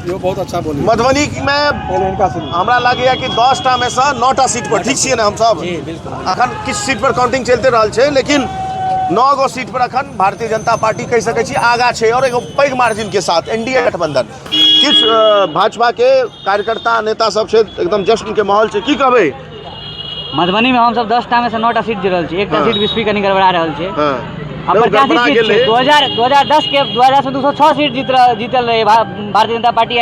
इहो बहुत अच्छा बोली। मधुबनी मे पहिले हिनका सुनू। हमरा लागैया कि 10 टा मे से 9 टा सीट पर ठीक छियै ने हमसब? जी बिल्कुल। अखन किछु सीट पर काउंटिंग चलिते रहल छै, लेकिन 9 गो सीट पर अखन भारतीय जनता पार्टी कहि सकै छी आगा छै और एगो पैघ मार्जिन के साथ एनडीए गठबंधन। किछु भाजपा के कार्यकर्ता नेता सब छै, एकदम जश्न के माहौल छै। की कहबै? मधुबनी में हमसब 10 टा में से 9 टा सीट जीतल छी। एकटा सीट बिस्फी कनी गड़बड़ा रहल छै। आ नहि, ओ प्रत्याशी गड़बड़ा सीट छै। गेलै। 2010 के 2010 में 206 सीट जीतल रहे भारतीय जनता पार्टी,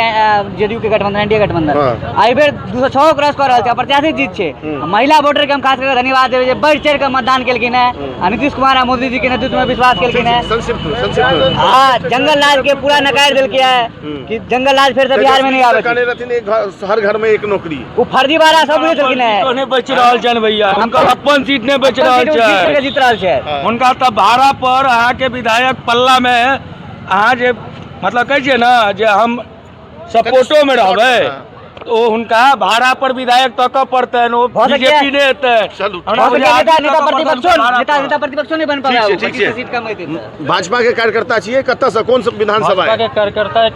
जेडीयू के गठबंधन, एनडीए गठबंधन। एहि बेर 206 क्रॉस कऽ रहल छै आ प्रत्याशी जीत छै। महिला वोटर के हम खास करके धन्यवाद देबै जे बढ़ि चढ़ि कऽ मतदान केलखिन हेँ आ नीतीश कुमार आ मोदी जी के नेतृत्व में विश्वास केलखिन हेँ। संक्षिप्त, संक्षिप्त। हाँ, जंगल राज के पूरा नकार देलकै है कि जंगल राज फेर से बिहार में नहीं आबै छै। कहने रहथिन एक घर, हर घर में एक नौकरी। ओ फर्जीवाड़ा सब बुझै छलखिन हेँ। सीटो नहि बचि रहल छनि भैया, हुनकर अपन सीट नहि बचि अपन रहल सीट ओ जीत छै। करके जीत रहल छै। हुनका तऽ भाड़ा पर अहाँके विधायक पल्ला मे अहाँ जे मतलब कहै छियै ने जे हम सपोर्टो मे रहबै, तऽ ओ हुनका भाड़ा पर विधायक तकऽ पड़तनि, ओ भऽ सकैए। बीजेपी नहि एतै। चलू, हमरा भऽ सकैए बुझायल नेता तकऽ नेता पड़तनि प्रतिपक्षो भाड़ा नेता पर। नेता प्रतिपक्षो नहि बनि ठीक पाबै। छै, ठीक छै। सीट कम हेतै तऽ। भाजपा के कार्यकर्ता छियै, कतऽसँ, कोन सब विधानसभा भाजपा है? के कार्यकर्ता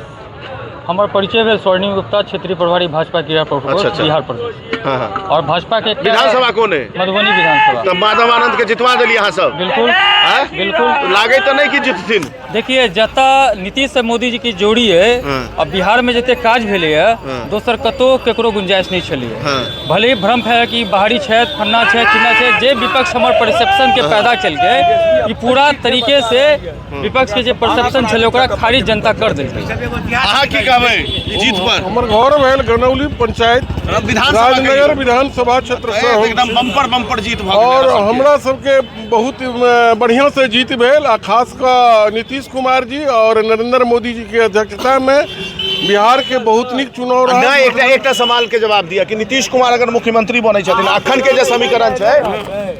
हमर परिचय भेल स्वर्णिम गुप्ता, क्षेत्रीय प्रभारी भाजपा क्रीड़ा प्रकोष्ठ, अच्छा। बिहार प्रदेश। हाँ, हाँ। और भाजपा के एकटा- विधानसभा कोन है? मधुबनी विधानसभा। तऽ माधव आनंद के जितवा देलियै अहाँ सब? बिल्कुल। आँय? बिल्कुल। लागै तऽ नहि कि जितथिन। देखिए, जतऽ नीतीश से मोदी जी की जोड़ी है और बिहार में जते काज भेलै है, दोसर कतौ केकरो गुंजाइश नहीं छलै है। भले ही भ्रम फैला कि बाहरी छथि, फन्ना छथि, चिन्ना छथि, जे विपक्ष हमर परसेप्शन के पैदा केलकै, ई पूरा तरीके से विपक्ष के जे परसेप्शन छलै ओकरा खारिज जनता कर देलकै। अहाँ की कहबै ई जीत पर? हमर घर भेल गनौली पंचायत, विधानसभा राजनगर कहियौ। विधानसभा क्षेत्र से हम एकदम छी। बम्पर बम्पर जीत भऽ गेलै और अहाँ सबके। हमरा सबके बहुत बढ़िया से जीत भेल आ खास कऽ नीतीश कुमार जी और नरेंद्र मोदी जी के अध्यक्षता में बिहार के बहुत नीक चुनाव रहल। नहि, एकटा सवाल के जवाब दिअ कि नीतीश कुमार अगर मुख्यमंत्री बनै छथिन, अखन के जे समीकरण छै,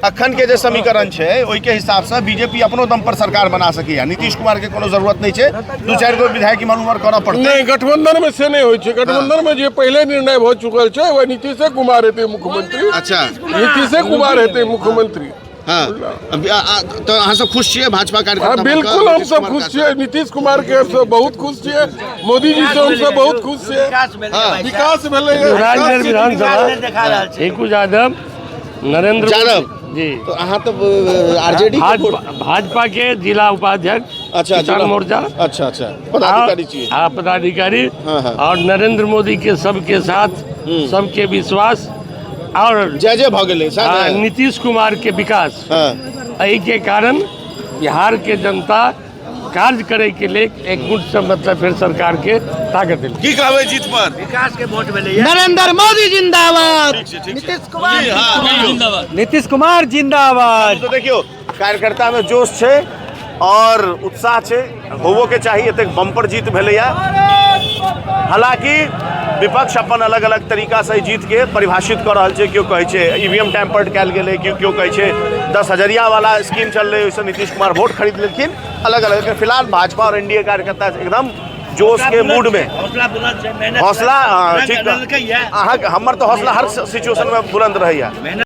अखन के जे समीकरण छै ओहिके हिसाबसँ बीजेपी अपनो दम पर सरकार बना सकैया, नीतीश कुमार के कोनो जरूरत नहि छै, 2-4 गो विधायक इम्हर उम्हर करऽ पड़तै। नहि, गठबंधन में से नहि होइ छै। गठबंधन में जे पहिले निर्णय भऽ चुकल छै वह नीतीशे कुमार हेतै मुख्यमंत्री। नीतीशे कुमार हेतै मुख्यमंत्री। हाँ। तऽ अहाँ सब खुश छियै भाजपा कार्यकर्ता? हाँ, बिल्कुल हम सब खुश छियै। नीतीश कुमार के सब बहुत खुश छियै, मोदी जी से हम सब बहुत खुश छियै। विकास भेलै। राजनगर विधानसभा टिंकू यादव, नरेंद्र यादव जी। तो अहाँ तऽ आरजेडी के भाजपा के जिला उपाध्यक्ष, किसान मोर्चा। अच्छा अच्छा, पदाधिकारी छियै। हाँ, पदाधिकारी। हाँ, हाँ। और नरेंद्र मोदी के सबके साथ सबके विश्वास और जय जय भऽ गेलै सएह ने? नीतीश कुमार के विकास, एहि के कारण बिहार के जनता कार्य करे के लिए एकजुट से मतलब फिर सरकार के ताकत देलकै। की कहबै जीत पर? विकास के वोट भेलैया। नरेंद्र मोदी जिंदाबाद। ठीक छै, ठीक छै। नीतीश कुमार जी, हाँ, कहियौ। नीतीश कुमार जिंदाबाद। तो देखियौ, कार्यकर्ता में जोश छै और उत्साह छै, होबो के चाही, एतेक बम्पर जीत भेलैया। हालांकि विपक्ष अपन अलग अलग तरीका से जीत के परिभाषित कऽ रहल छै। केओ कहै छै ईवीएम टैम्पर्ड कयल गेलै, केओ केओ कहै छै 10 हजरिया वाला स्कीम चललै, ओहिसँ नीतीश कुमार वोट खरीद लेलखिन, अलग अलग। लेकिन फिलहाल भाजपा और एनडीए कार्यकर्ता एकदम जोश के मूड में। हौसला बुलंद छै, मेहनत हौसला, मेहनत ठीक। करलकै या। अहाँ हमर तऽ हौसला हर सिचुएशन में बुलंद रहैया। मेहनत